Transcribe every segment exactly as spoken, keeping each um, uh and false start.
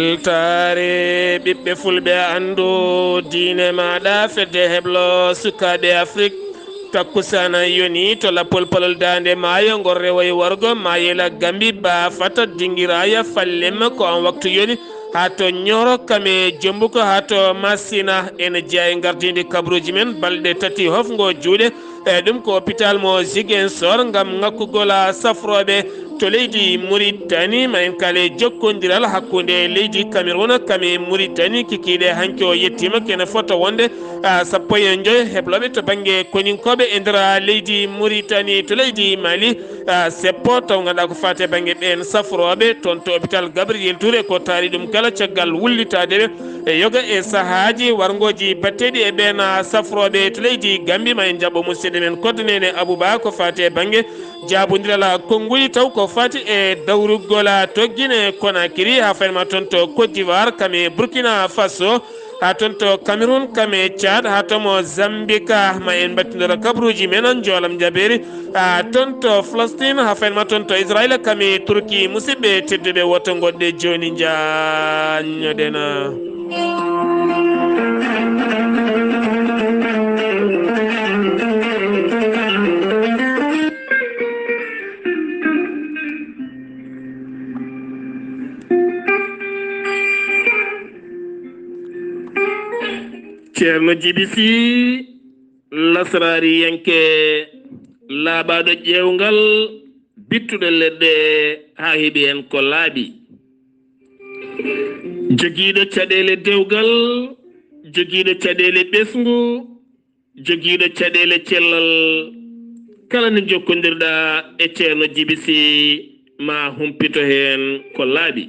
Weltaare ɓiɓɓe fulɓe, anndu diine maaɗa, fedde heblo sukaaɓe Afrik. Takkusana yoni to lappol palol daande maayo, ngol rewoy wargo Mayela Gambi, ba fata dingiraya fallem ko on waktu yoni. Haa to Ñoro kame Jombuko, haa to Masina, ene jeyaa e ngardiindi kabaruuji men, balɗe tati hofngo juuɗe. E ɗum ko hôpital mo Ziguinchor ngam ŋakkugol, a, safrooɓe to leydi Mauritanie. Ma en kaale jokkondiral hakkunde leydi Cameroun kame Mauritanie, kikiiɗe hanki o yettiima kene fota wonde, a, sappo e njoyo heblooɓe to bannge koninkooɓe e nder leydi Mauritanie. To leydi Mali, a, seppo taw ngannduɗaa ko faati e bannge ɓeen safrooɓe toon to hôpital Gabriel Touré, ko taari ɗum kala caggal wullitaade ɓe e yoga e sahaaji warngooji batteeɗi e ɓeen, a, safrooɓe to leydi Gambi. Ma en njaɓɓo musidɗo men Koddo Neene Abouba ko faati e bannge jaabondiral konguɗi taw ko faati e dawrugol to Guinée Conakry, haa faynma toon to Côte d'Ivoire, kame Burkina Faso, haa toon to Cameroun, kame Tchad, haa to Mozambique. Ma en mbattindoro kabaruuji men on njoolam jabeeri, haa toon to Palestine, haa faynma toon to Israël, kame Turki. Musidɓe tedduɓe, woto ngoɗɗe jooni njaanñoɗen. Ceerno Jibi Sih, lasraariyanke laaɓaaɗo ƴeewngal bittuɗo leɗɗe haa heɓi heen ko laaɓi. Jogiiɗo caɗeele dewgal, jogiiɗo caɗeele ɓesngu, jogiiɗo caɗeele cellal, kala nde njokkondirɗaa e Ceerno Jibi Sih, ma humpito heen ko laaɓi.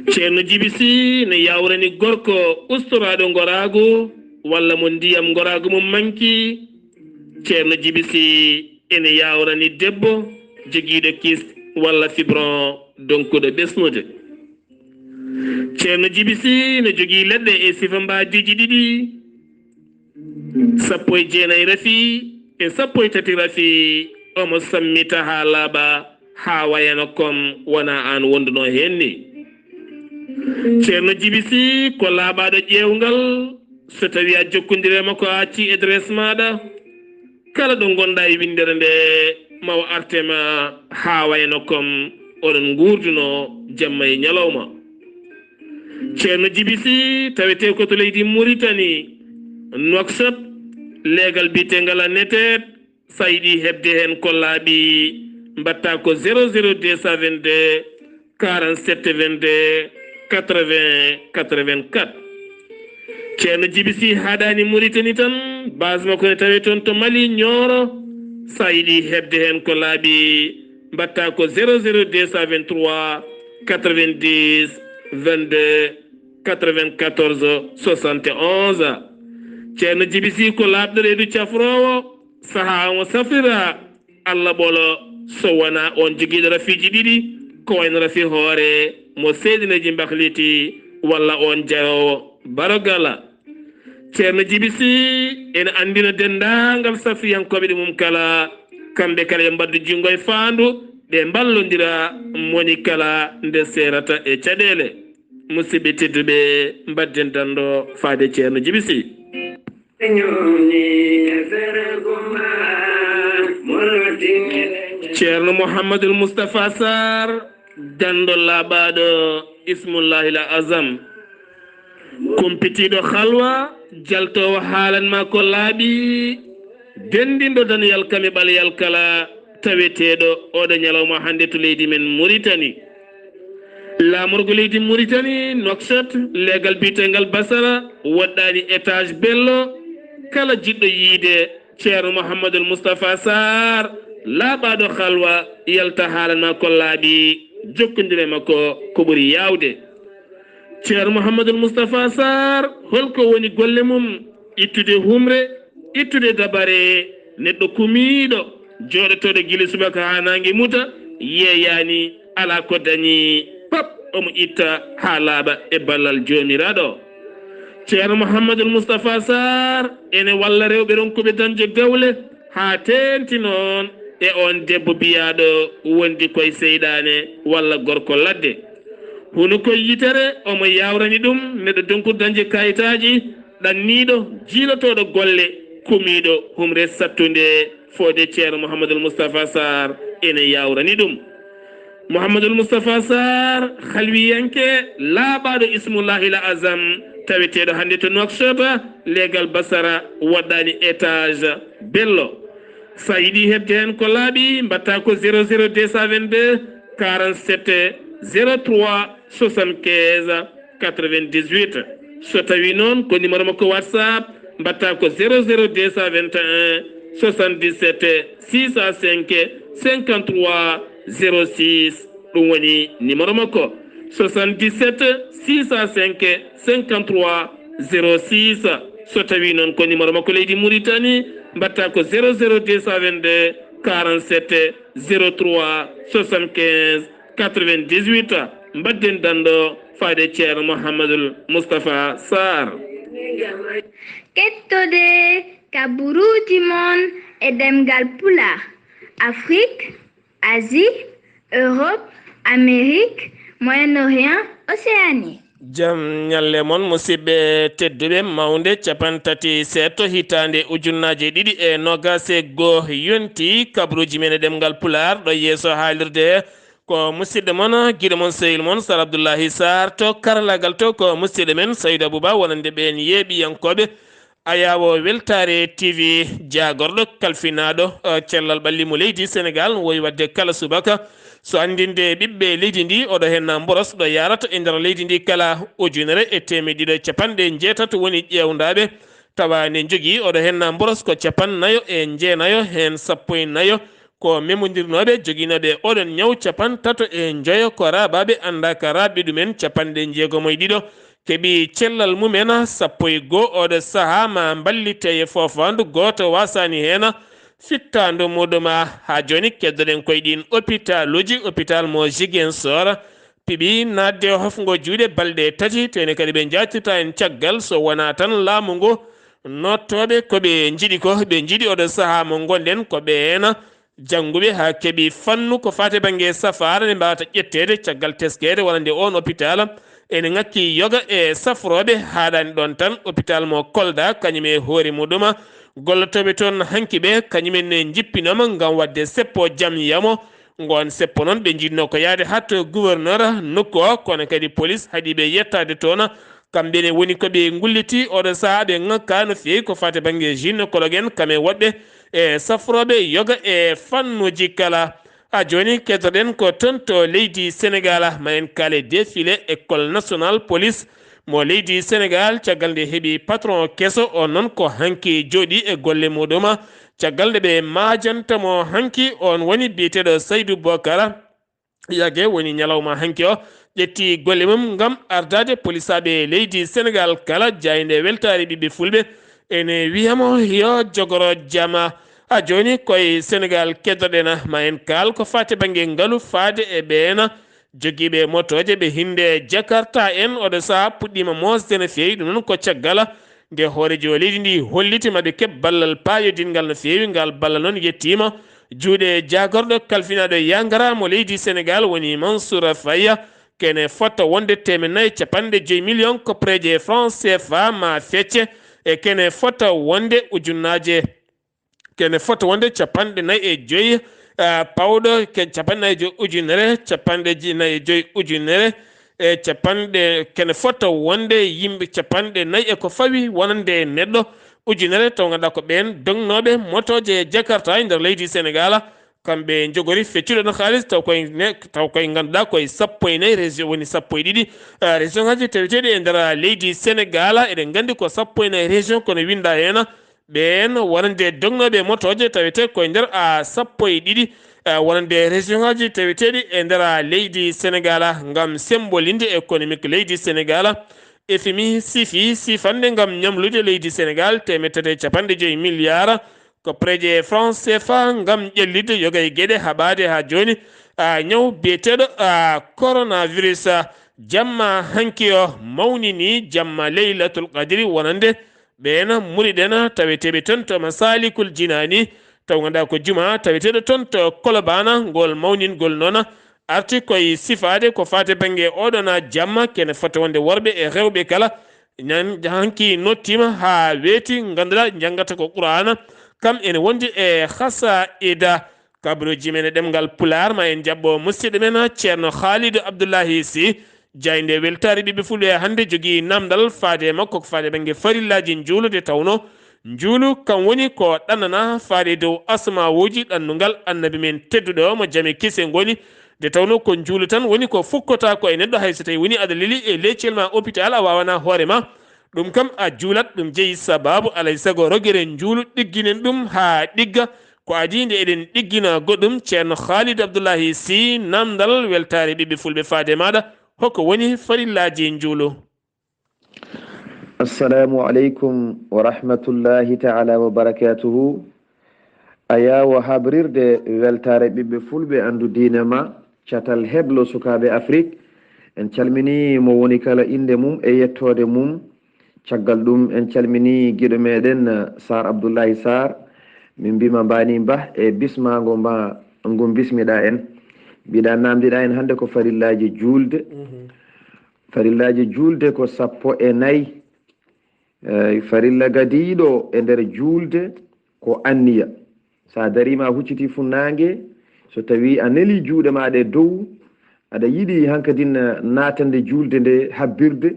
Ceerno Jibi Sih ne yaawrani gorko ustoraaɗo ngoraagu walla mo ndiyam ngoraagu mum manki. Ceerno Jibi Sih ene yaawrani debbo jogiiɗo kyste walla fibrome donkuɗo ɓesnude. Ceerno Jibi Sih ne jogii leɗɗe e sifa mbaadiiji ɗiɗi, sappo e jeenayi rafi e sappo e tati rafi. Omo sammita haa laaɓa, haa wayano kom wona aan wonduno heen ni. Ceerno Jibi Sih ko laaɓaaɗo ƴeewngal, so tawii a jokkondire makko a accii adresse maaɗa, kala ɗo ngonɗaa e winndere nde, ma o arte ma haa wayano kom oɗon nguurduno jamma e ñalawma. Ceerno Jibi Sih tawetee ko to leydi Mauritanie, Nouakchott, leegal biyeteengal a neteet. Sa yiɗi heɓde heen ko laaɓi, mbaɗtaa ko zéro zéro deux cent vingt-deux, quarante-sept vingt-deux, quatre-vingts quatre-vingt-quatre. Ceerno Jibi Sih haaɗaani Mauritanie tan, base makko ne tawee toon to Mali, Nioro. Sa yiɗi heɓde heen ko laaɓi, mbaɗtaa ko zéro zéro deux cent vingt-trois, quatre-vingt-dix, vingt-deux, quatre-vingt-quatorze, soixante et onze. Ceerno Jibi Sih ko laaɓɗo reedu cafroowo, sahaa omo safrira Allah ɓolo, so wonaa oon jogiiɗo rafiiji ɗiɗi, ko wayno rafi hoore mo seedineeji mbakliti, walla oon jayoowo barogala. Ceerno Jibi Sih ene anndina denndaangal safriyankooɓe ɗi mum kala, kamɓe kala ɓe mbaɗdu junngo e faandu, ɓe mballondira, moni kala nde seerata e caɗeele. Musidɓe tedduɓe, mbadden danndo faade Ceerno Jibi Sih. Ceerno Mouhamadul Moustapha Sarr, danndo laaɓaaɗo Ismullahil Azam. Kumpitiiɗo halwa, jaltoowo haalan ma ko laaɓi, denndinɗo daniyal kam e ɓaleyal kala, taweteeɗo oɗo ñalawma hannde to leydi men Mauritanie. Laamorgo leydi Mauritanie, Nouakchott, leegal biyeteengal Basara, woɗɗaani étage Bello. Kala jiɗɗo yiide Ceerno Mouhamadul Moustapha Sarr, laaɓaaɗo halwa, yalta haalan ma ko laaɓi, jokkondire makko ko ɓuri yaawde. Ceerno Mouhamadul Moustapha Sarr, holko woni golle mum? Ittude humre, ittude dabare, neɗɗo kumiiɗo, jooɗotooɗo gila subaka haa naange muta, yeeyaani, alaa ko dañi, pap, omo itta haa laaɓa e ballal Joomiraaɗo. Ceerno Mouhamadul Moustapha Sarr ene walla rewɓe ronkuɓe dañde dewle, haa teeŋti noon e oon debbo biyaaɗo wondi koye seyɗaane walla gorko ladde. Hunuko yitere, omo yawrani ɗum neɗɗo donkuɗo dañde kayitaaji, ɗanniiɗo, jiilotooɗo golle, kumiiɗo humre sattunde fooyde Ceerno Mouhamadoul Moustapha Sarr ene yawrani ɗum. Mouhamadoul Moustapha Sarr, halwiyanke, laaɓaaɗo Ismullahil Azam, taweteeɗo hannde to Nouakchott, leegal Basara, waɗɗaani étage, Bello. So a yiɗi heɓde heen ko laaɓi, mbaɗtaa ko zéro zéro deux cent vingt-deux quarante-sept zéro trois soixante-quinze quatre-vingt-dix-huit. So tawii noon ko numéro makko WhatsApp, mbaɗtaa ko zéro zéro deux cent vingt et un soixante-dix-sept six cent cinq cinquante-trois zéro six. Ɗum woni numéro makko, soixante-dix-sept six cent cinq cinquante-trois zéro six. So tawii noon ko numéro makko leydi Mauritanie, mbaɗtaa ko zéro zéro deux cent vingt-deux quarante-sept zéro trois soixante-quinze quatre-vingt-dix-huit. Mbaɗden danndo fayde Ceerno Mouhamadoul Moustapha Sarr. Kettode kaburuuji mon e ɗemngal Pulaar, Afrik, Asie, Europe, Amérique, Moyen-Orient, Océanie. Jam ñalle mon, musidɓe tedduɓe. Mawnde capantati seeɗto hitaande ujunnaaje ɗiɗi e noogaas e goo yonti. Kabaruuji men e ɗemngal Pulaar ɗo yeeso haalirde he ko musidɗo mon, giɗo mon, sehil mon Sar Abdoullahi Sarr. To karalaagal to ko musidɗo men Saydou Abouba, wonande ɓeen yeeɓiyankooɓe Ayaawo Weltaare T V, jaagorɗo kalfinaaɗo, eh, cellal ɓalli mo leydi Senegaal, no wowi waɗde kala subaka. So anndinde ɓiɓɓe leydi ndi, oɗo heen na mboros ɗo yaarata e nder leydi ndi kala. Ujunere e teemedde ɗiɗi e capanɗe njeetato woni ƴeewndaaɓe, tawa ne njogii oɗo heen na mboros ko capannayo e njeenayo, heen sappo e nayo ko memondirnooɓe joginooɓe oɗon ñaw, capantato e njoyo ko raaɓaaɓe anndaaka raaɓɓe ɗumen, capanɗe njeegomo e ɗiɗo keɓi cellal mumen, sappo e goo oɗo sahaa ma mballite e foofaandu, gooto waasaani heen fittaandu muɗum. Haa jooni keddoɗen koye ɗiin opitaaluuji, opitaal mo Ziguinchor piɓi naatde e hofngo juuɗe balɗe tati, teene kadi ɓe njaatirta heen caggal so wonaa tan laamu ngu noottooɓe ko ɓe njiɗi ko. Ɓe njiɗi oɗo sahaa mo ngonɗen ko ɓe heen jannguɓe haa keɓi fannu ko faati bannge safaara nde mbaawata ƴetteede caggal teskeede wonande oon opitaal. Ene ŋakki yoga e safrooɓe, haaɗaani ɗoon tan, opitaal mo Kolda kañum e hoore muɗum, gollotooɓe toon hanki ɓe kañum en ne njippinooma ngam waɗde seppo jam yamo. Ngoon seppo noon ɓe njiɗno ko yahde haa to gouverneur nokku o, kono kadi police haɗi ɓe yettaade toon. Kamɓe ne woni ko ɓe ngulliti oɗo sahaa, ɓe ŋakka no feewi ko faati bannge gynécologue en, kam e woɗɓe e safrooɓe yoga e fannuuji kala. Haa jooni, keɗoɗen ko toon to leydi Senegaal, ma en kaal e défilé école nationale police mo leydi Senegaal, caggal nde heɓi patron keso o noon ko hanki jooɗi e golle muɗum. Caggal nde ɓe maajanta mo hanki, oon woni biyeteeɗo Saydou Bokar Yage, woni ñalawma hanki o ƴetti golle mum ngam ardaade polisaaɓe leydi Senegaal kala, jaaynde weltaare ɓiɓɓe fulɓe. Ene wiyamo yo jogoro jama. Haa jooni koye Senegaal keddoɗen, ma en kaal ko faati bannge ngalu faade e ɓeen jogiiɓe motooje ɓe hinnde Jakarta en. Oɗo sahaa puɗɗiima moosde no feewi, ɗum noon ko caggal nde hooreejo leydi ndi holliti ma ɓe keɓ ballal paayodinngal no feewi. Ngal ballal noon yettiima juuɗe jaagorɗo kalfinaaɗo yangara mo leydi Senegaal, woni Mansour Faye. Kene fota wonde teemeɗɗe nayi capanɗe joyi million koppareeje franc C F A ma fecce, e kene fota wonde ujunnaaje, kene fota wonde capanɗe nayi e joyi, ah, pawɗo, ke capanɗe nayi e joyi ujunere, capanɗe ji-, nayi e joyi ujunere, e capanɗe, kene fota wonde yimɓe capanɗe nayi e ko fawi wonande neɗɗo ujunere, taw ngannduɗaa ko ɓeen dognooɓe motooje e Jakarta e nder leydi Senegaal. Kamɓe njogori feccude ɗon haalis, taw koye ne-, taw koye ngannduɗaa koye sappo e nayi région woni sappo e ɗiɗi, ah, région ngaji taweteeɗi e nder leydi Senegaal. Eɗen nganndi ko sappo e nayi région, kono winnda heen ɓeen wonande dognooɓe motooje tawetee koye nder, ah, sappo e ɗiɗi, ah, wonande région ngaji taweteeɗi e nder leydi Senegaal. Ngam sembolinde économique leydi Senegaal, F M I sifi sifande ngam ñamlude leydi Senegaal teemeɗɗe tati e capanɗe joyi milliard koppareeje franc C F A ngam ƴellitde yoga e geɗe haɓaade haa jooni, ah, ñaw biyeteeɗo, ah, coronavirus. Jamma hanki o mawnini jamma Leylatul Qadri wonande ɓeen muriɗen taweteeɓe toon to Masalikul Jinaani, taw ngannduɗaa ko juma taweteeɗo toon to Kolobana. Ngol mawningol noon arti koye sifaade ko faati bannge oɗona jamma, kene foti wonde worɓe e rewɓe kala. Ñan hanki nottima haa weeti, ngannduɗaa, janngata ko Qur'aana, kam ene wondi e xasaida. Kabaruuji men e ɗemngal Pulaar, ma en jaɓɓo musidɗo men Ceerno Khalidou Abdoulahi Sy. Jaaynde weltaare ɓiɓɓe fulɓe hannde jogii namdal faade e makko, ko faade bannge farillaaji njuulu, nde tawno njuulu kam woni ko ɗannana faade dow asmawuuji ɗannungal Annabi men tedduɗo mo jame kise ngoni, nde tawno ko njuulu tan woni ko fukkota ko e neɗɗo, hay so tawi woni aɗa leli e leecel ma hôpital a waawana hoore ma. Ɗum kam a juulat, ɗum jeyi sababu, alay sago rogere njuulu ɗigginen ɗum haa ɗigga. Ko adii nde eɗen ɗiggina goɗɗum, Ceerno Khalidou Abdoulahi Sy, namdal weltaare ɓiɓɓe fulɓe faade maɗa, hoko woni farillaaji njuulu? Assalamu aleykum wa rahmatullahi taala wa barakatuhu. Ayawo habrirde weltaare ɓiɓɓe fulɓe anndu diine ma, catal heblo sukaaɓe Afrik. En calmini mo woni kala innde mum e yettoode mum. Caggal ɗum, en calmini giɗo meɗen, eh, Sar Abdoulaye Sar. Min mbima mbani mbah e bismago ma ngu bismiɗa en. Mbiɗa namdiɗa en hannde ko farillaaji juulde. Farillaaji juulde ko sappo e nayi. Eey, farilla gadiiɗo e nder juulde ko anniya. So a dariima a hucciti funnaange, so tawii a neli juuɗe ma ɗe dow, aɗa yiɗi hankadin, eh, naatande juulde nde, habbirde,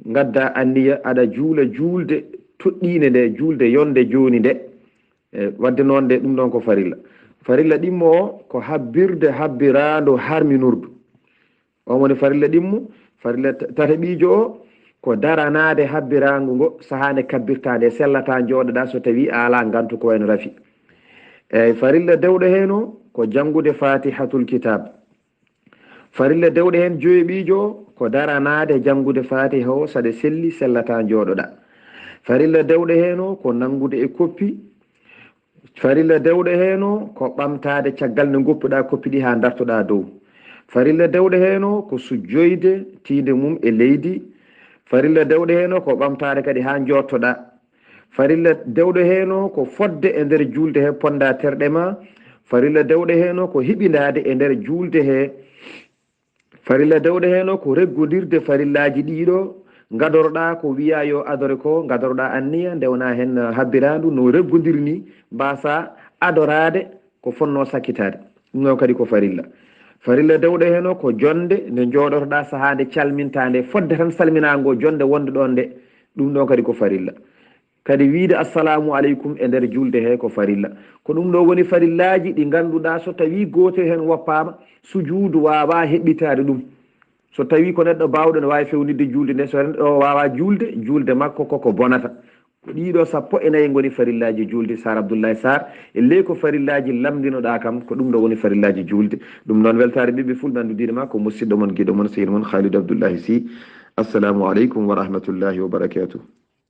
ngadda anniya, aɗa juula juulde toɗɗiinde nde, juulde yonde jooni nde. E, wadde noon nde, ɗum ɗoon ko farilla. Farilla ɗimmo o ko habbirde habbiraandu harminurdu. On woni farilla ɗimmo. Farilla ta-, tataɓiijo o ko daranaade habbiraangu ngo sahaa nde kabbirta nde, sellata njooɗoɗa so tawii a alaa ngantu ko wayno rafi. Eey, farilla dewɗo heen o ko janngude Faatihatul Kitaab. Farilla dewɗo heen joweɓiijo o ko daranaade janngude Faatiha o saɗa selli, sellata njooɗoɗa. Farilla dewɗo heen o ko nanngude e koppi. Farilla dewɗo heen o ko ɓamtaade caggal nde ngoppuɗa koppi ɗi haa dartoɗa dow. Farilla dewɗo heen o ko sujjoyde tiinde mum e leydi. Farilla dewɗo heen o ko ɓamtaade kadi haa njooɗtoɗa. Farilla dewɗo heen o ko fodde e nder juulde he, ponda terɗe ma. Farilla dewɗo heen o ko hiɓindaade e nder juulde he. Farilla dewɗo heen o ko reggondirde farillaaji ɗiɗo, ngadoroɗa ko wiya yo adore ko, ngadoroɗa anniya, ndewna heen habbiraandu no reggondir ni, mbasa adoraade ko fonno sakkitaade. Ɗum ɗon kadi ko farilla. Farilla dewɗo heen o ko jonde nde njooɗotoɗa sahaa nde calminta nde, fodde tan salminaango jonde wonde ɗon nde, ɗum ɗon kadi ko farilla. Kadi wiide assalamu aleykum e nder julde he ko farilla. Ko ɗum ɗo woni farillaaji ɗi ngannduɗaa so tawii gooto heen woppaama, sujuudu waawaa heɓɓitaade ɗum. So tawii ko neɗɗo baawɗo ne waawi fewnitde juulde nde, so neɗɗo o waawaa juulde, juulde makko koko bonata. Ko ɗiɗo sappo e nayi ngoni farillaaji juulde, Sar Abdoulaye Sar, e ley ko farillaaji lamndinoɗaa kam, ko ɗum ɗo woni farillaaji juulde. Ɗum noon weltaare ɓiɓɓe fulɓe anndudiiɗo ma ko musidɗo mon, giɗo mon, sehil mon Khalidou Abdoulaye Sy. Assalamu aleykum wa rahmatullahi wa barakatuh.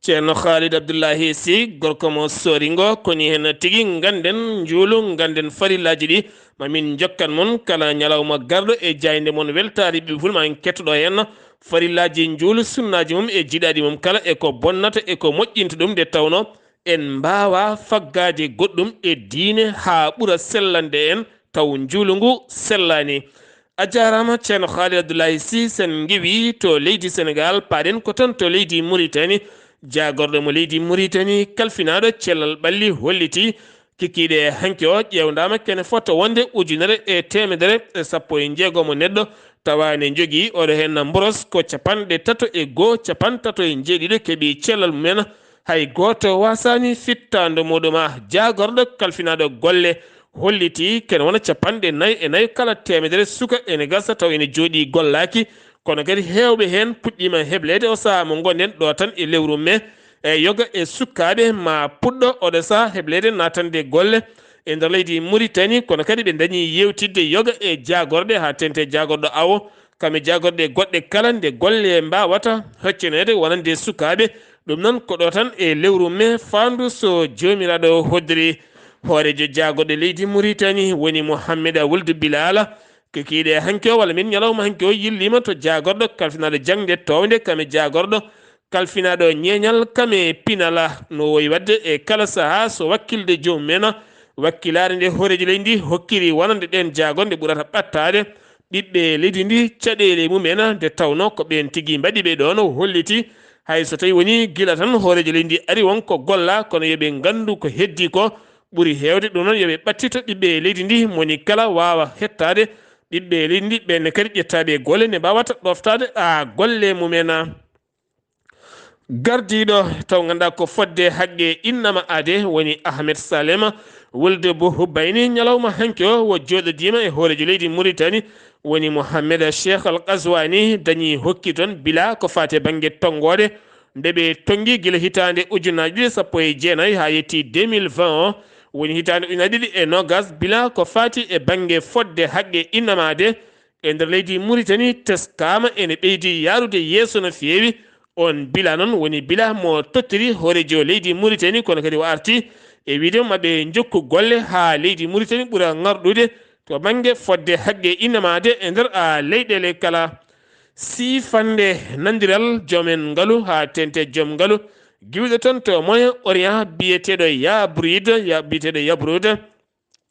Ceerno Khalid Abdoulahi Sy, gorko mo Sooringo, koni heen tigi ngannden njuulu, ngannden farillaaji ɗi. Ma min njokkan mon kala ñalawma garɗo e jaaynde mon weltaare ɓiɓɓe fulɓe, ma en kettoɗo heen farillaaji njuulu, sunnaaji mum e jiiɗaaɗi mum kala, e ko bonnata e ko moƴƴinta ɗum, nde tawno en mbaawa faggaade goɗɗum e diine haa ɓura sellande en, taw njuulu ngu sellaani. A jaaraama, Ceerno Khalid Abdoulahi Sy. Sen ngewi to leydi Senegaal, paaɗen ko tan to leydi Muritani. Jaagorɗo mo leydi Muritani, kalfinaaɗo cellal ɓalli, holliti kikiiɗe hanki o ƴeewndaama kene fota wonde ujunere e teemedere e sappo e njeegomo neɗɗo, tawa ne jogii oɗo heen mboros ko capanɗe tato e goo, capantato e njeeɗiɗo keɓi cellal mumen. Hay gooto waasaani fittaandu muɗum. Jaagorɗo kalfinaaɗo golle holliti kene wona capanɗe nayi e nayi kala teemedere suka ene gasa taw ene jooɗii gollaaki. Kono kadi heewɓe heen puɗɗiima hebleede o sahaa mo ngonɗen ɗo tan e lewru mee. E yoga e sukaaɓe ma puɗɗo oɗo sahaa hebleede naatande golle e nder leydi Muritani, kono kadi ɓe ndañi yeewtidde yoga e jaagorɗe haa teeŋti e jaagorɗo awo. Kam e jaagorɗe goɗɗe kala nde golle mbaawata hoccaneede wonande sukaaɓe. Ɗum noon ko ɗo tan e lewru mee faandu so Joomiraaɗo hoddiri. Hooreejo jaagorɗe leydi Muritani woni Mohammed Wuld Bilala. Kikiiɗe hanki o walla min ñalawma hanki o yilliima to jaagorɗo kalfinaaɗo jaŋde toowde kam e jaagorɗo kalfinaaɗo ñeeñal kam e pinal. No woyi waɗde e kala sahaa so wakkilde joomum en, wakkilaare nde hooreejo leydi ndi hokkiri wonande ɗeen jaagorɗe ɓurata ɓattaade. ɓiɓɓe leydi ndi caɗeele mumen, nde tawnoo ko ɓeen tigi mbaɗi ɓe ɗoon, o holliti hay so tawii wonii gila tan hooreejo leydi ndi ari won ko golla, kono yo ɓe nganndu ko heddii ko ɓuri heewde. Ɗum noon, yo ɓe ɓattito ɓiɓɓe leydi ndi, moni kala waawa hettaade ɓiɓɓe leydi ndi, ɓeen ne kadi ƴettaaɓe golle ne mbaawata ɗoftaade a golle mumen. Gardiiɗo taw ngannduɗaa ko fodde haqqe innama aade woni Ahmed Salema wulde Bo Hubbayni, ñalawma hanki o wo jooɗodiima e hooreejo leydi Muritani, woni Mohamed Cheikh Al Qazwani, dañi hokki toon bila ko faati e bannge tonngoode. Nde ɓe tonngi gila hitaande ujunaaji ɗiɗi sappo e jeenayi haa yettii deux mille vingt o, woni hitaande ujunaaji ɗiɗi e noogas, bila ko faati e bannge fodde haqqe innama aade e nder leydi Muritani teskaama ene ɓeydi yaarude yeeso no feewi. On bila noon woni bila mo tottori hooreejo leydi Muritani, kono kadi o arti e wiyde maɓɓe njokku golle haa leydi Muritani ɓura ŋarɗude to bannge fodde haqqe innama aade e nder a leyɗeele kala. Siifannde nanndiral joomen ngalu haa teeŋti joom ngalu giwɗo toon to Moyen Orient biyeteeɗo Yabrid, ya-, biyeteeɗo Yabrud.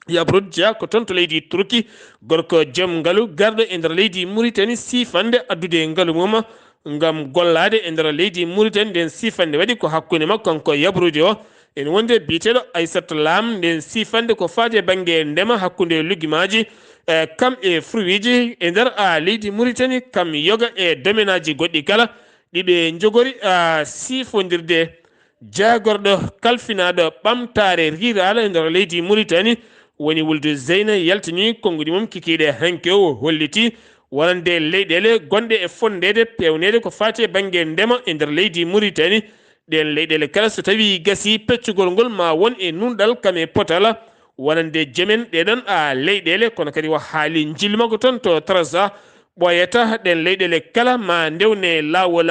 Yabrud Dia ko toon to leydi Turki, gorko joom ngalu garɗo e nder leydi Muritani siifannde addude ngalu mum ngam gollaade e nder leydi Muritani. Nden siifannde waɗi ko hakkunde makko kanko Yabrud o ene wondi e biyeteeɗo Aissata Lam. Nden siifannde ko faati e bannge ndema hakkunde lugimaaji, e kam e fruitji e nder a leydi Muritani, kam yoga e domenaaji goɗɗi kala ɗi ɓe njogori a siifondirde. Jaagorɗo kalfinaaɗo ɓamtaare riiraala e nder leydi Muritani woni wuldu Zeyna yaltini konnguɗi mum kikiiɗe hanki o, o holliti wonande leyɗeele gonɗe e fonndeede peewneede ko faati e bannge ndema e nder leydi Muritani. Ɗeen leyɗeele kala so tawii gasii peccugol ngol ma won e nunɗal kam e potal wonande jomen ɗeɗon a leyɗeele, kono kadi o haali njillu makko toon to Trarza ɓooyata ɗeen leyɗeele kala ma ndewne laawol.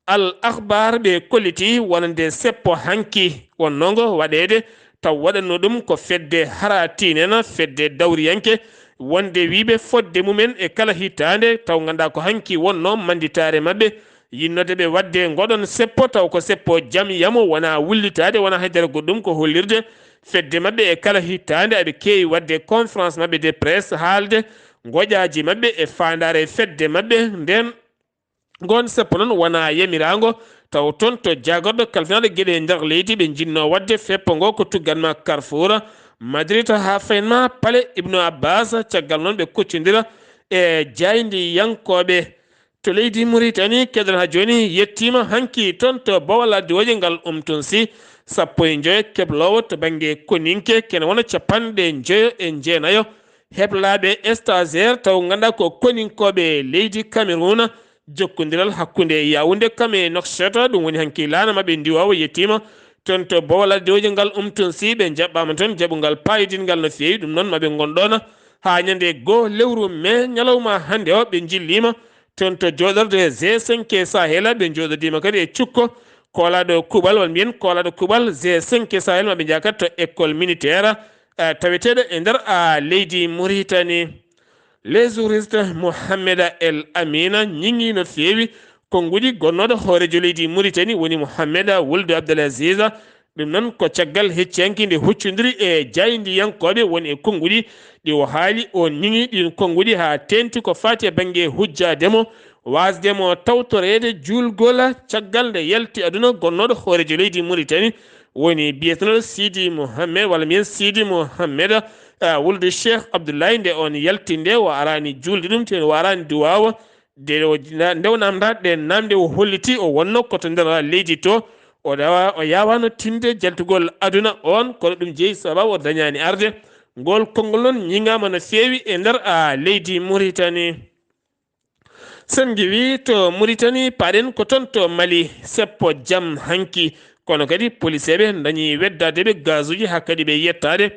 Al Akhbar ɓe kolliti wonande seppo hanki wonnoo ngo waɗeede, taw waɗatnoo ɗum ko fedde haratinena, fedde dawriyanke, wonde wiyɓe fodde mumen e kala hitaande, taw ngannduɗaa ko hanki wonnoo mannditaare maɓɓe, yinnode ɓe waɗde ngoɗon seppo, taw ko seppo jam yamo, wonaa wullitaade, wonaa haydara goɗɗum, ko hollirde fedde maɓɓe e kala hitaande aɓe keewi waɗde conférence maɓɓe de presse, haalde ngoƴaaji maɓɓe e faandaare fedde maɓɓe nden. Ngoon seppo noon wonaa yamiraango, taw toon to jaagorɗo kalfinaaɗo geɗe nder leydi ɓe njinnoo waɗde feppo ngo ko tuggat ma Carrefour Madrid haa fayin ma Palais Ibnu Abbas, caggal noon ɓe koccondira e jaayndiyankooɓe. To leydi Muritani, keɗen haa jooni yettiima hanki toon to Bawal Addiwooje ngal Umtunsi, sappo e njoyo kebloowo to bannge koninke, kene wona capanɗe njoyo e jeenayo heblaaɓe stagiaire, taw ngannduɗaa ko koninkooɓe leydi Cameroun. Jokkondiral hakkunde Yaoundé kam e Nouakchott, ɗum woni hanki laana maɓɓe ndiwoowo yettiima toon to Bawal Addiwooje ngal Umtunsi, ɓe njaɓɓaama toon jaɓungal paayodingal no feewi, ɗum noon maɓe ngon ɗoon haa ñande goo lewru mee ñalawma hannde o, ɓe njilliima toon to jooɗorde G cinq Sahel, ɓe njooɗodiima kadi e cukko koolaaɗo kuuɓal, walla mbiyen koolaaɗo kuuɓal G cinq Sahel, maɓe njaha kadi to école militaire, eh, taweteeɗo e nder, ah, leydi Muritani. Les juristes Mohamed El Amina ñiŋi no feewi konnguɗi gonnooɗo hooreejo leydi Muritani woni Mohamed Wuld Abdel Aziz. Ɗum noon ko caggal hecci hanki nde huccondiri e jaayndiyankooɓe won e konnguɗi ɗi o haali. O ñiŋi ɗiin konnguɗi haa teeŋti ko faati e bannge hujjaade mo, waasde mo tawtoreede juulgol caggal nde yalti aduna gonnooɗo hooreejo leydi Muritani woni biyeteeɗo Sidi Mohammed, walla mbiyen Sidi Mohammed, ah, wulde Cheikh Abdoulaye. Nde oon yalti nde, o araani juulde ɗum, te o araani duwaawa. Nde o, nde o naamndaa ɗe naamnde, o holliti o wonno ko to nder leydi to. O dawa, o yaawaano tinde jaltugol aduna oon, kono ɗum jeyi sababu o dañaani arde. Ngol konngol noon ñiŋaama no feewi e nder, ah, leydi Muritani. Sen ngiwii to Muritani, paaɗen ko toon to Mali, seppo jam hanki. Kono kadi poliseeɓe dañi weddaade ɓe gazuuji haa kadi ɓe yettaade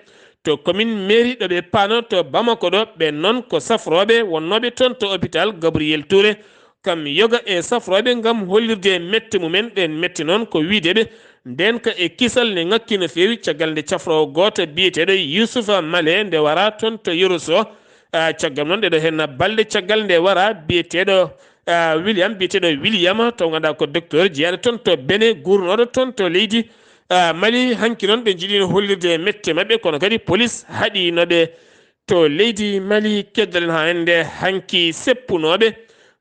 to commune mairie ɗo ɓe paano to Bamako ɗo. Ɓen noon ko safrooɓe wonnooɓe toon to hôpital Gabriel Touré. Kam yoga e safrooɓe ngam hollirde mette mumen. Ɗen mette noon ko wiyde ɓe ndeenka e kisal ne ŋakki no feewi caggal nde cafroowo gooto biyeteeɗo Yusufa Male nde wara toon to Yoroso. Ah, caggal noon, ɗeɗo heen balɗe caggal nde wara biyeteeɗo, ah, William, biyeteeɗo William, taw ngannduɗaa ko docteur jeyaaɗo toon to Bene, guurnooɗo toon to leydi, ah, Mali. Hanki noon ɓe njiɗino hollirde mette maɓɓe, kono kadi police haɗiino ɓe. To leydi Mali, keddoɗen haa hannde hanki seppunooɓe,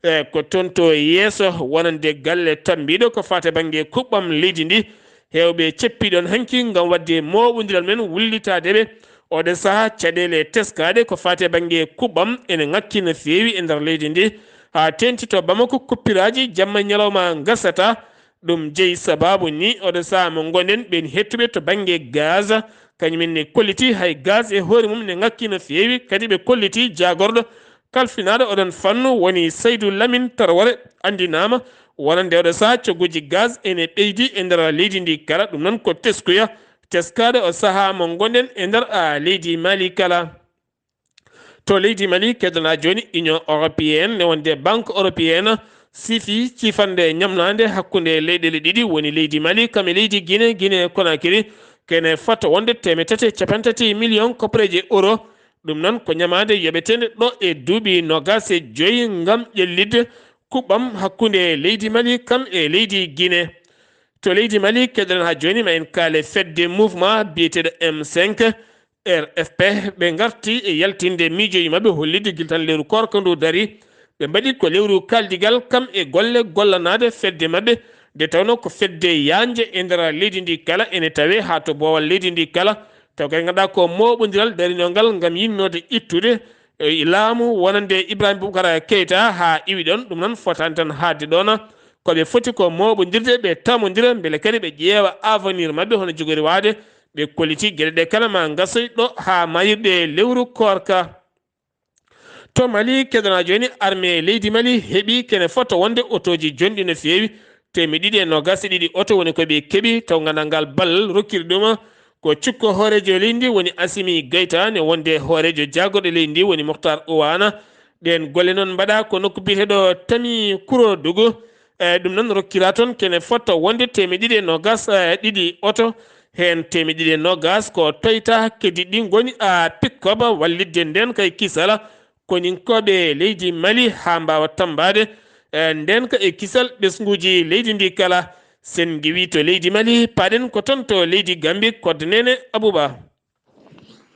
e, ko toon to yeeso wonande galle tammbiiɗo ko faati e bannge kuɓɓam leydi ndi. Heewɓe ceppi ɗoon hanki ngam waɗde mooɓondiral men wullitaade ɓe. Oɗo sahaa caɗeele teskaaɗe ko faati e bannge kuɓɓam ene ŋakki no feewi e nder leydi ndi. Haa teeŋti to Bamako, kuppiraaji jamma e ñalawma ngasataa. Ɗum jeyi sabaabu ni oɗo sahaa mo ngonɗen ɓeen heɗtuɓe to bannge gaz, kañum en ne kolliti hay gaz e hoore mum ne ŋakki no feewi, kadi ɓe kolliti jaagorɗo kalfinaaɗo oɗon fannu woni Saydu Lamin Tarware anndinaama wonande oɗo sahaa cogguuji gaz ene ɓeydi e nder leydi ndi kala. Ɗum noon ko teskuya teskaaɗo o sahaa mo ngonɗen e nder, a, leydi Mali kala. To leydi Mali, keddanaa jooni Union Européenne, ne wonde Banque Européenne, sifi cifande ñamnaande hakkunde leyɗeele ɗiɗi, woni leydi Mali kam e leydi Guinée, Guinée Conakry, kene fota wonde teemeɗɗe tati e capanɗe tati million koppareeje euro. Ɗum noon ko ñamaande yoɓeteende ɗo e duuɓi noogaas e joy ngam ƴellitde kuɓɓam hakkunde leydi Mali kam e leydi Guinée. To leydi Mali, keddanaa haa jooni, ma en kaale fedde mouvement biyeteeɗo M cinq, R F P, ɓe ngarti e yaltinde miijooji maɓɓe hollitde gila tan lewru koorka ndu dari. Ɓe mbaɗi ko lewru kaaldigal kam e golle gollanaade fedde maɓɓe, nde tawnoo ko fedde yaajnde e nder leydi ndi kala, ene tawee haa to boowal leydi ndi kala. Taw kadi ngannduɗaa ko mooɓondiral darinoo ngal ngam yiɗnoode ittude, e, laamu wonande Ibrahima Boubacar Keita haa iwi ɗoon. Ɗum noon fotaani tan haaɗde ɗoon. Ko ɓe foti ko mooɓondirde, ɓe tamondira mbele kadi ɓe ƴeewa avenir maɓɓe hono jogori waade. Ɓe kolliti geɗe ɗe kala ma ngasoy ɗo haa mayirɗe lewru koorka. To Mali, keddanaa jooni, armée leydi Mali heɓi kene fota wonde otooji jonɗi no feewi, teemeɗɗe ɗiɗi e noogaas e ɗiɗi oto woni ko ɓe keɓi, taw ngannduɗaa ngal ballal rokkiri ɗum ko cukko hooreejo leydi ndi woni Assimi Goïta, ne wonde hooreejo jaagorɗo leydi ndi woni Moctar Ouane. Ɗeen golle noon mbaɗaa ko nokku biyeteeɗo Tami Kuro Dugu. E, ɗum noon rokkira toon kene fota wonde teemeɗɗe ɗiɗi e noogaas e ɗiɗi oto, heen teemeɗɗe ɗiɗi e noogaas ko Toyota, keddiiɗi ɗi ngoni, a, pick-up wallitde ndeen kay kisal koninkooɓe leydi Mali haa mbaawa tammbaade, e, ndeen ka e kisal ɓesnguuji leydi ndi kala. Sen ngiwii to leydi Mali, paaɗen ko toon to leydi Gambi, Kodde Neene Abuba.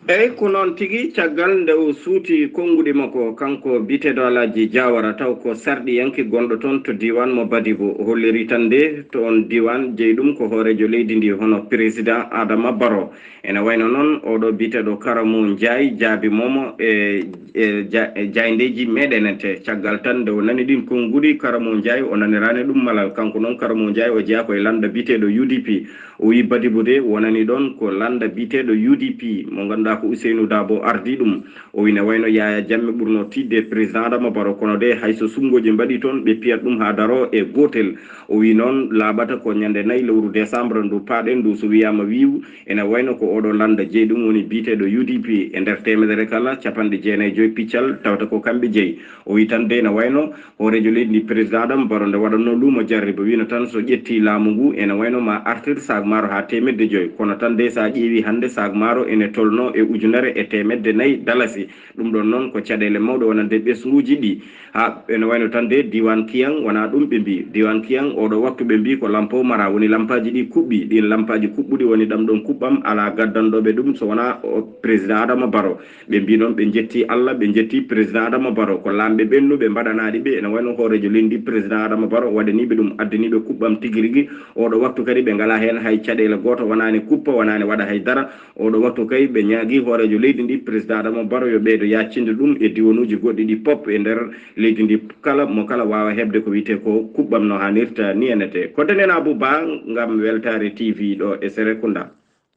Eyi, ko noon tigi, caggal nde o suuti konnguɗi makko, kanko biyeteeɗo Alhaji Jawara, taw ko sarɗiyanke gonɗo toon to diiwaan mo Badibu, o holliri tan nde to oon diiwaan jeyi ɗum ko hooreejo leydi ndi, hono Président Adama Barrow. Ene wayno noon, oɗo biyeteeɗo Karamu Njaay jaabi momo e, e ja-, e jaayndeeji meɗen ete. Caggal tan nde o nani ɗin konnguɗi, Karamu Njaay o naniraani ɗum malal. Kanko noon Karamu Njaay o jeyaa ko e lannda biyeteeɗo U D P. O wii Badibu de wonani ɗoon ko lannda biyeteeɗo U D P, mo ngannduɗaa ko Ousseynou Dabo ardii ɗum. O wii ne wayno Yaya Jammeh ɓurnoo tiiɗde e Président Adama Barrow, kono de hay so suɓngooji mbaɗii toon, ɓe piyat ɗum haa daroo e gootel. O wii noon laaɓata ko ñande nayi lewru décembre ndu paaɗen ndu, so wiyaama wiiw, ene wayno ko oɗo lannda jeyi ɗum woni biyeteeɗo U D P. E nder teemedere kala, capanɗe jeenayi e joy piccal tawata ko kamɓe jeyi. O wii tan de ene wayno hooreejo leydi ndi, Président Adama Barrow, nde waɗatnoo luumo jarriba, wiino tan so ƴettii laamu ngu, ene wayno ma artir saak maaro haa teemedde joy. Kono tan de, so a ƴeewii hannde, saak maaro ene tolnoo e ujunere e teemedde nayi dalasi. Ɗum ɗoon noon ko caɗeele mawɗe wonande ɓesnguuji ɗi. Haa ene wayno tan de, diiwaan Kiyang, wonaa ɗum ɓe mbii. Diiwaan Kiyang, oɗo waktu ɓe mbii ko lampo mara, woni lampaaji ɗi kuɓɓi. Ɗiin lampaaji kuɓɓuɗi woni ɗam ɗoon kuɓɓam, alaa gaddanɗo ɓe ɗum so wonaa o Président Adama Barrow. Ɓe mbii noon ɓe njettii Allah, ɓe njettii Président Adama Barrow. Ko laamɓe ɓennuɓe mbaɗanaaɗi ɓe, ene wayno hooreejo leydi ndi, Président Adama Barrow, waɗanii ɓe ɗum, addanii ɓe kuɓɓam tigi rigi. Oɗo waktu kadi ɓe ngalaa heen hay caɗeele gooto, wonaani kuppa, wonaani waɗa hay dara. Oɗo waktu kay ɓe ñaagii hooreejo leydi ndi, Président Adama Barrow, yo ɓeydo yaaccinde ɗum e diwanuuji goɗɗi ɗi pop e nder leydi ndi kala, mo kala waawa heɓde ko wiyetee ko kuɓɓam no haanirta ni enete. Ko Denen Abou Ba ngam Weltaare T V ɗo e Serekunda.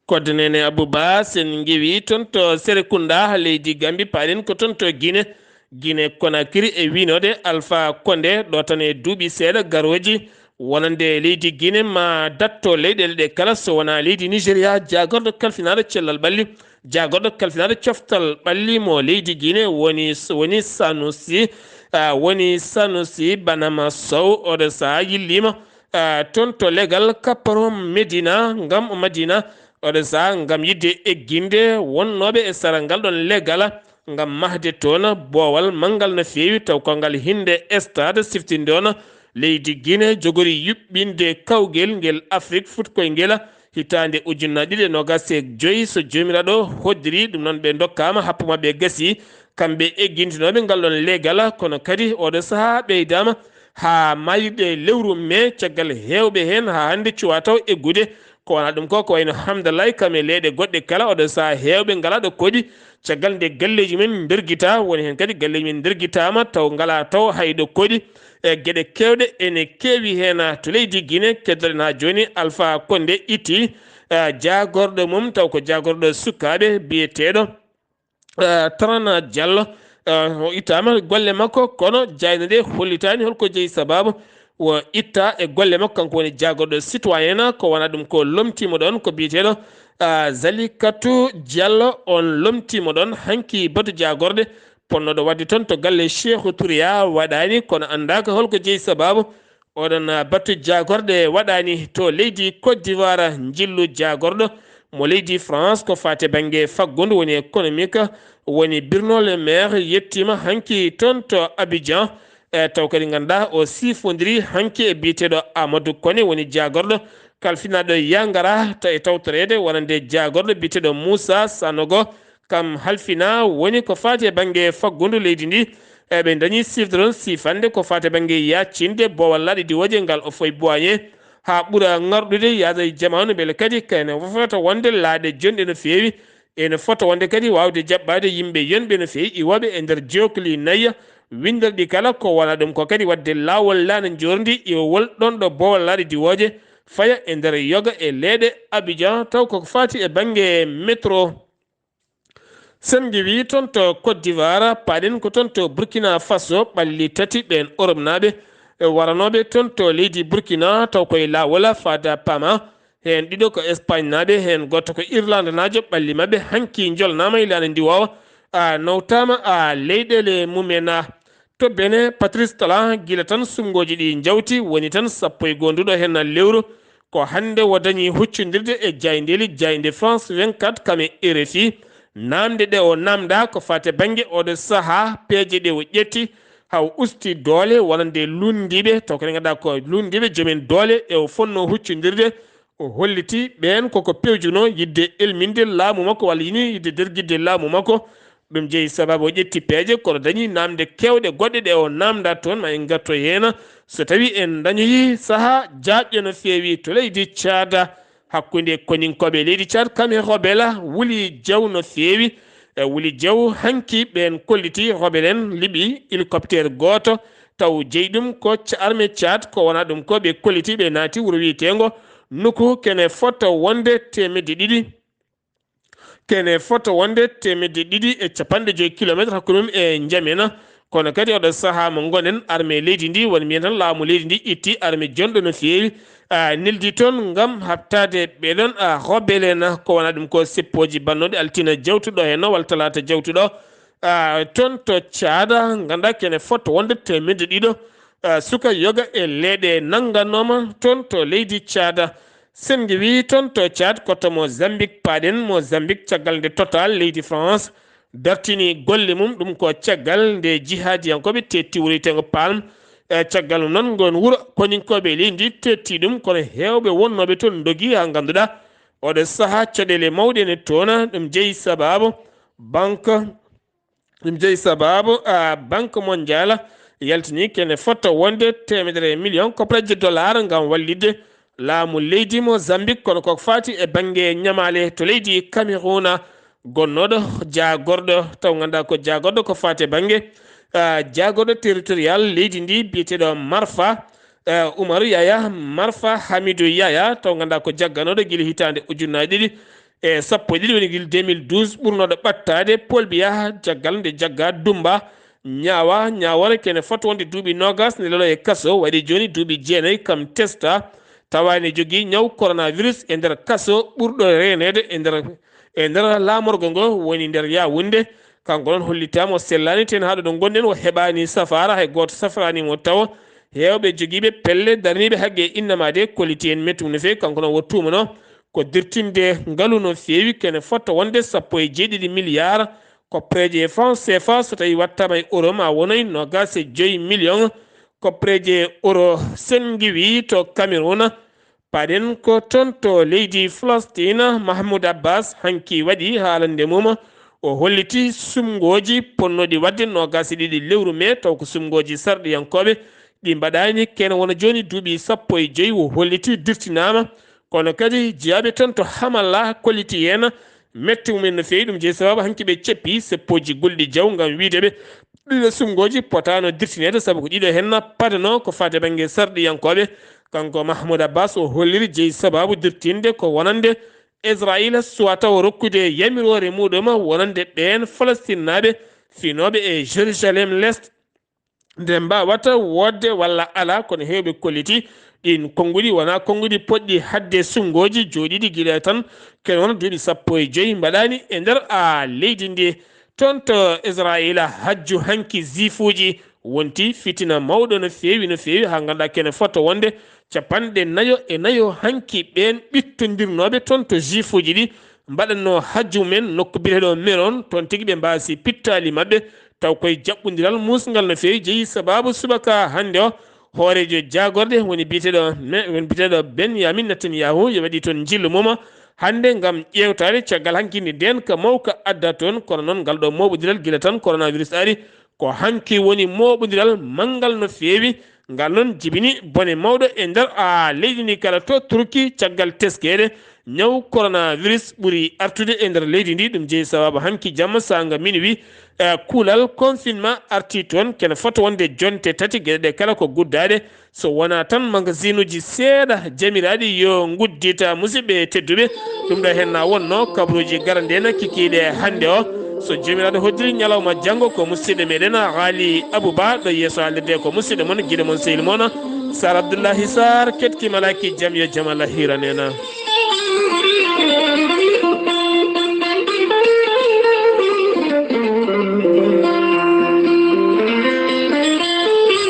Kodde Neene Abou Ba, sen ngewi toon to Serekunda, leydi Gambi, paaɗen ko toon to Guinée. Guinée Conakry e wiinoode Alpha Condé, ɗo tan e duuɓi seeɗa garooji, wonande leydi Guinée ma datto leyɗeele ɗe kala, so wonaa leydi Nigéria, jaagorɗo kalfinaaɗo cellal ɓalli, jaagorɗo kalfinaaɗo coftal ɓalli mo leydi Guinée woni, woni Sanusi, ah, woni Sanusi Banama Sow, oɗo sahaa yilliima, ah, toon to legal Kaparo Medina, ngam Madina, oɗo sahaa ngam yiɗde egginde wonnooɓe e sara ngal ɗoon legal, ngam mahde toon boowal manngal no feewi, taw ko ngal hinnde stade siftinde on leydi Guinée jogori yuɓɓinde kawgel ngel Afrik fuɗkoyngel, hitaande ujunnaji ɗiɗi e noogas e joy, so Joomiraaɗo hoddiri, ɗum noon ɓe ndokkaama, happu maɓɓe gasii, kamɓe eggintinooɓe ngal ɗoon leegal. Kono kadi, ooɗo sahaa ɓeydaama haa maayirɗe lewru mee, caggal heewɓe heen haa hannde cuwaa taw eggude. Ko wonaa ɗum ko, ko wayno Hamdallah kam e leyɗe goɗɗe kala, ooɗo sahaa heewɓe ngalaa ɗo koɗi, caggal nde galleeji men ndergitaa, woni heen kadi galleeji men ndergitaama taw ngalaa taw hay ɗo koɗi. E geɗe keewɗe ene keewi heen to leydi Guinée, keddoɗen haa jooni Alpha Condé itti, eh, jaagorɗo mum, taw ko jaagorɗo sukaaɓe biyeteeɗo, eh, Trana Diallo. Eh, o ittaama golle makko, kono jaaynde nde hollitaani holko jeyi sabaabu o itta e golle makko, kanko woni jaagorɗo citoyen, ko wonaa ɗum ko lomtiima ɗoon ko biyeteeɗo, eh, Zalikatu Diallo, on lomtiima ɗoon hanki batu jaagorɗe, ponnooɗo waɗde toon to galle Cheikhou Touré waɗaani, kono anndaaka holko jeyi sabaabu. Oɗon, ah, batu jaagorɗe waɗaani to leydi Côte d'Ivoire, njillu jaagorɗo mo leydi France ko faati bannge faggundu woni économique, woni Bruno Le Maire yettiima hanki toon to Abidjan. E taw kadi ngannduɗaa o siifondiri hanki e biyeteeɗo Amadou Koné woni jaagorɗo kalfinaaɗo Yangara ta e tawtoreede wonande jaagorɗo biyeteeɗo Moussa Sanogo. Kam halfinaa woni ko faati e bannge faggundu leydi ndi. E ɓe ndañi siifde ɗoon siifande ko faati e bannge yaacinde boowal laaɗe diwooje ngal o foy boiñe haa ɓura ŋarɗude yaada e jamaanu, mbele kadi kayne fota wonde laaɗe jonɗe no feewi. Ene fota wonde kadi waawde jaɓɓaade yimɓe yonɓe no feewi iwooɓe e nder jookli nayya winndere ɗi kala. Ko wona ɗum ko kadi waɗde laawol laana njoorndi iwowol ɗoon ɗo boowal laaɗe diwooje faya e nder yoga e leeɗe Abidjan, taw koko faati e bannge métro. Sen ngiwi toon to Côte d'Ivoire, paaɗen ko toon to Burkina Faso, ɓalli tati ɓeen Europe naaɓe e waranooɓe toon to leydi Burkina, taw koye laawol faada paama. Heen ɗiɗo ko Espagne naaɓe, heen gooto ko Irlande naajo, ɓalli maɓɓe hanki njolnaama e laana ndiwoowa, a nawtaama a leyɗeele mumen. To Benin, Patrice Talon, gila tan suɓngooji ɗi njawti, woni tan sappo e goo nduɗo heen lewru. Ko hannde o dañi huccondirde e jaayndeeli, jaaynde France vingt-quatre kam e R F I. Naamnde ɗe o naamndaa ko faati e bannge ooɗo sahaa, peeje ɗe o ƴetti, haa o usti doole wonande luulndiiɓe, taw ko ɓe ngannduɗaa ko luulndiiɓe, joomen doole e o fotnoo huccondirde. O holliti ɓeen koko pewjunoo yiɗde elminde laamu makko walla yini yiɗde dergitde laamu makko. Ɗum jeyi sababu o ƴetti peeje, kono dañi naamnde keewɗe goɗɗe ɗe o naamndaa toon, ma en ngarto heen. So tawii en dañoyi sahaa jaajɗo no feewi to leydi Caada, hakkunde koninkooɓe leydi Caad kam e Hobela, Wuli Jaw no feewi. E Wuli Jaw hanki ɓeen kolliti Hobel en liɓi hélicoptère gooto, taw jeyi ɗum ko ca-, armée Caad, ko wona ɗum ko ɓe kolliti ɓe naati wuro wiyeteengo Nuku, kene fota wonde teemedde ɗiɗi. Kene fota wonde teemedde ɗiɗi e capanɗe joy kilometre hakkunde mum e Njamena. Kono kadi oɗo sahaa mo ngonɗen, armée leydi ndi, woni mbiyen tan laamu leydi ndi itti armée jonɗo no feewi, a, neldi toon ngam haɓtaade ɓeɗon, a, Hobel en, ko wona ɗum ko seppooji bannooɗi altine jawtuɗo heen o walla talaata jawtuɗo, a, toon to Caada, ngannduɗaa kene fota wonde teemedde ɗiɗo, a, suka yoga e leeɗe nannganooma toon to leydi Caada. Sen ngiwi toon to Caad, ko to Mozambique paaɗen. Mozambique, caggal nde Total leydi France dartini golle mum, ɗum ko caggal nde jihaadiyankooɓe teetti wuro wiyeteengo Palm. E caggal mum noon, ngoon wuro koninkooɓe leydi ndi teetti ɗum, kono heewɓe wonnooɓe toon ndogi haa ngannduɗaa oɗo sahaa caɗeele mawɗe ne toona. Ɗum jeyi sababu banque Ɗum jeyi sababu, a, Banque Mondiale yaltini kene fota wonde teemedere million koppareeje dollar ngam wallitde laamu leydi Mozambique, kono ko faati e bannge ñamaale to leydi Cameroun. Gonnooɗo jaagorɗo, taw ngannduɗaa ko jaagorɗo ko faati e bannge, a, jaagorɗo territorial leydi ndi biyeteeɗo Marfa, a, Umaru Yaya Marfa Hamidu Yaya, taw ngannduɗaa ko jagganooɗo gila hitaande ujunnaaji ɗiɗi e sappo e ɗiɗi, woni gila deux mille douze, ɓurnooɗo ɓattaade Paul Biya, jaggal nde jagga Dumba, ñaawa, ñaawoore kene fota wonde duuɓi noogas ne lelo e kaso, waɗi jooni duuɓi jeenayi kam testa, tawa ne jogii ñaw coronavirus e nder kaso ɓurɗo reeneede e nder, e nder laamorgo ngo woni nder Yaawunde. Kanko noon hollitaama o sellaani teen haa ɗo ɗo ngonɗen, o heɓaani safaara, hay gooto safraani mo tawa. Heewɓe jogiiɓe pelle darniiɓe haqqe innamaade kolliti en mettum no feewi. Kanko noon o tuumanoo ko dirtinde ngalu no feewi, kene fota wonde sappo e jeeɗiɗi milliard koppareeje franc C F A, so tawii wattaama e euro ma wonoy noogas e joy million koppareeje euro. Sen ngiwi to Cameroun, Paɗen ko toon to leydi Falastina, Mahmoud Abbas hanki waɗi haalande mum. O holliti sumngooji ponnooɗi waɗde noogaas e ɗiɗi lewru mee, taw ko sumngooji sarɗiyankooɓe ɗi mbaɗaani kene wona jooni duuɓi sappo e joyi. O holliti dirtinaama, kono kadi jeyaaɓe toon to Hamalla kolliti heen mette mumen no feewi. Ɗum jeyi sababu hanki ɓe ceppi seppooji gulɗi jaw ngam wiyde ɓe ɗiɗo sumngooji potaano dirtineede, sabu ko ɗiɗo heen padanoo ko faati bannge sarɗiyankooɓe. Kanko Mahmoud Abbas o holliri jeyi sababu dirtinde ko wonande Israayiila suwaa taw rokkude yamiroore muuɗum wonande ɓeen Falastinnaaɓe finooɓe e Jérusalem Lest, nde mbaawata woodde walla alaa, kono heewɓe kolliti ɗiin konnguɗi wonaa konnguɗi potɗi haɗde sumngooji jooɗiiɗi gila tan, kene wona duuɓi sappo e joyi mbaɗaani e nder a leydi ndi. Toon to Israayiila, hajju hanki jiifuuji wonti fitina mawɗo no feewi, no feewi, haa ngannduɗaa kene fota wonde capanɗe nayo e nayo hanki ɓeen ɓittondirnooɓe toon to jiifuuji ɗi mbaɗatnoo hajju mum en nokku biyeteeɗo Meron, toon tigi ɓe mbaasi pittaali maɓɓe, taw koye jaɓɓondiral muusngal no feewi jeyi sababu subaka hannde o. Hooreejo jaagorɗe woni biyeteeɗo me-, woni biyeteeɗo Benyamin Netanyahu yo waɗi toon njillu mum hannde ngam ƴeewtaade caggal hanki ndi ndeenka mawka adda toon, kono noon ngal ɗo mooɓondiral gila tan coronavirus ari, ko hanki woni mooɓondiral manngal no feewi. Ngal noon jibini bone mawɗo e nder a leydi ndi kala to Turki caggal teskeede ñaw coronavirus ɓuri artude e nder leydi ndi. Ɗum jeyi sababu hanki jamma saanga minuit, eh, kuulal confinement arti toon. Kene fota wonde jonte tati, geɗe ɗe kala ko guddaade. So wonaa tan magasinuuji seeɗa jamiraaɗi yo nguddita, musidɓe tedduɓe. Ɗum ɗo heen na wonno kabaruuji garande na kikiiɗe hannde o. So Joomiraaɗo hoddiri ñalawma janngo ko musidɗo meɗen Haali Abou Ba ɗo yeeso haalirde ko musidɗo mon, giɗo mon, sehil mon Sar Abdoullahi Sar. Ketki malaaki jam yo jam Allah hiiran en.